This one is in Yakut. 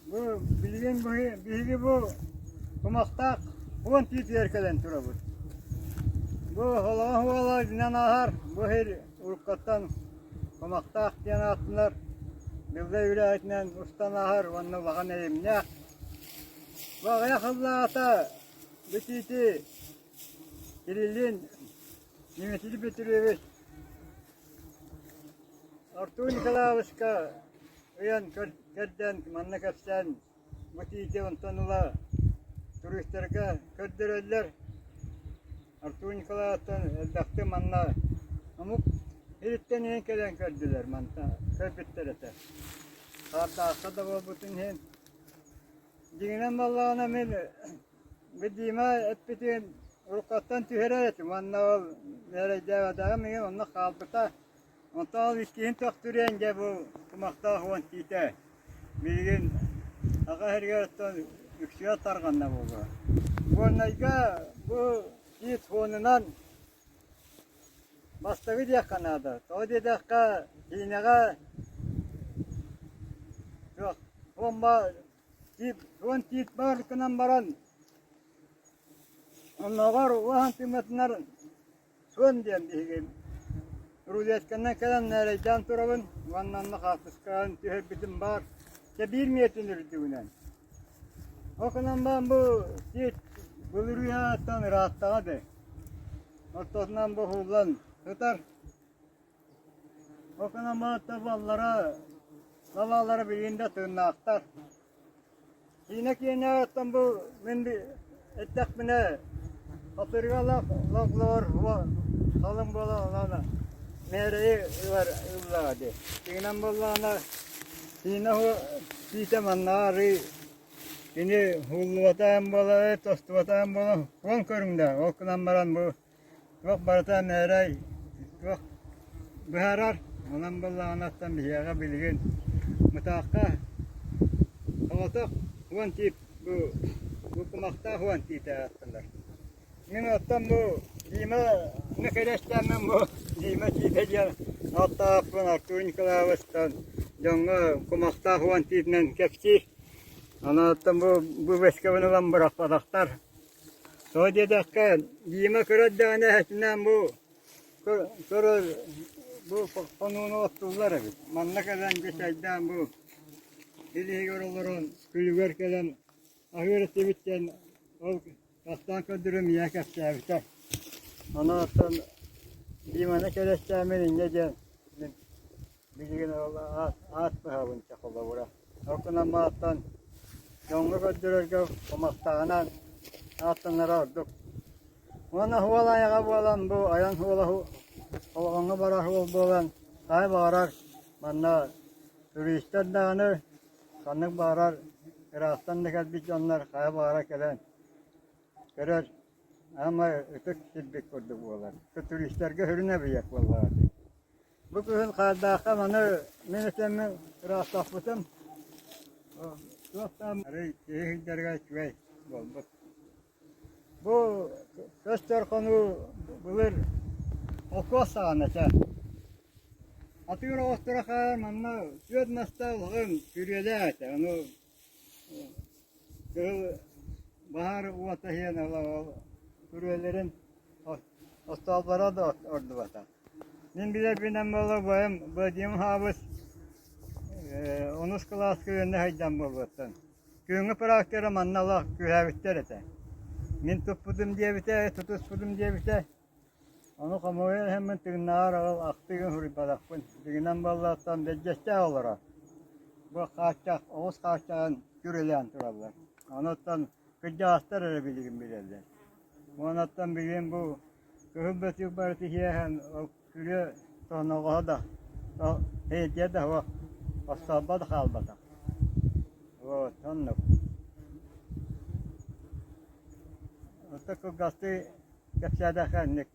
Бу билигин биһиги бу кумахтаах уон тиитигэр кэлэн турабыт. Бу Холоҕон уола иннинэн ааһар, бу сир уруккаттан кумахтаах диэн ааттанар, биллэ үлэһитинэн устан ааһар уонна улахан эйимнээх. Бу аҕыйах сыллааҕыта бу тиити Кириллин Дмитрий Петрович Артур Николаевичка ыйан кэрдэн манна кэпсээн бу тиити онтон ыла туристарга көрдөрөллөр. Артур Николаевтан элбэхтик манна омук ириттэн иһин кэлэн көрдүлэр мантан көрбүттэр этэ. Хаардаахха да буолбутун иһин. Дьиҥинэн буоллаҕына мин Дима эппитин уруккаттан түһэрэр этим уонна ол эрэйдээбэтэҕим иһин онно хаалбыта. Онтон ол иккиһин төхтүрүйэн дьэ бу кумахтаах уон тиитэ билигин Саха сиригэр оттон үксүгэр тарҕанна буолуо. Горнайга бу тиит фонунан бастакы диэххэ наада. Тоҕо диэтэххэ киинэҕэ туох буомба Уон тиит баар гынан баран, оннооҕор уоһан тыымматынар суон диэн биһиги рулетканан кэлэн нээрэйдээн турабын уонна онно хаартыскаҕын түһэрбитим баар. Чэ биир миэтин үрдүгүнэн. Ол гынан баран бу тиит былырыыһаттан ырааттаҕа дии. Ортотунан бу уһуллан сытар. Ол гынан баран баллара, балаалара билигин да тыыннаахтар. Киинэ киэнээҕиттэн бу мин эттэхпинэ хатырыгалаах логлоор халыҥ буола олоно мээрэйи ылар ыллаҕа дии. Дьиҥинэн буоллаҕына киинэ киитэ манна арыы кини уһуллубатаҕын буолар, тостубатаҕын буолан уон көрүҥнээх. Ол гынан баран бу Туох барыта мээрэй, туох быһаарар, онон буоллаҕынаттан биһиэхэ билигин Мытаахха соҕотох уон тиип бу бу кумахтаах уон тиитэ ааттанар. Мин оттон бу Дима кэрэстээммин бу Дима тиитэ диэн ааттаахпын Артур Николаевичтан дьоҥҥо кумахтаах уон тиитинэн кэпсиир. Онон оттон бу бу бэскэбин ылан бырахпатахтар. Тоҕо диэтэххэ, Дима кыра эрдэҕинэ эһэтинээн бу көрөр бу хонууну оттууллар эбит. Манна кэлэн дьэ чэйдээн бу илиһигэр олорон күлүгэр кэлэн аһыыр этибит диэн ол бастаан көрдөрүм ийэ кэпсээбитэ. Онон оттон Диманы кэлэстээммин инньэ диэн мин Билигин ол аат, аат быһабын чэ холобура. Ол гынан мааттан дьоҥҥо көрдөрөргө кумахтааҕынан ааттанара ордук. Уонна суол айаҕа буолан бу айан суола Олоҕоҥҥо барар суол буолан хайа баҕарар манна туристар даҕаны ханнык баҕарар ыраахтан да кэлбит дьоннор хайа баҕарар кэлэн көрөр ама ытык сирбит курдук буолар. Туристарга сүрүн эбийиэк буоллаҕа дии. Бу күһүн хаардаахха маны мин этэммин ыраастаппытым. Туох да арый киһи сылдьарыгар үчүгэй буолбут. Бу көстөр хонуу былыр холкуос саҕана этэ. Атыыр оҕустара хаар манна түөрт маста улахан күрүөлээх этэ. Ону Кыһыл баһаар уота иһэн ол күрүөлэрин остуолбара да ордубата. Мин билэрбинэн буолла убайым Вадим Хаабыс онус кылааска үөрэнэ сылдьан буолуоттан. Күһүҥҥү практикалара манна олох күһээбиттэр этэ. Мин туппутум диэбитэ, тутуспутум диэбитэ. Ону хомуйан иһэммин тыыннааҕар аҕал ахтыыгын суруйбатахпын. Дьиҥинэн буоллааттан бэрдьэстээх олоро. Бу хааччах, оҕус хааччаҕын күрүөлээн тураллар. Онуттан кырдьаҕастар эрэ билигин билэллэр. Уоннаттан билигин бу кыһыл бөтүүк барыта иһиэхэн ол күрүө тоноҕоһо да, эйдиэ да суох, остуолба да хаалбатах. Вот, оннук. Оттон кылгастыы кэпсээтэххэ инник.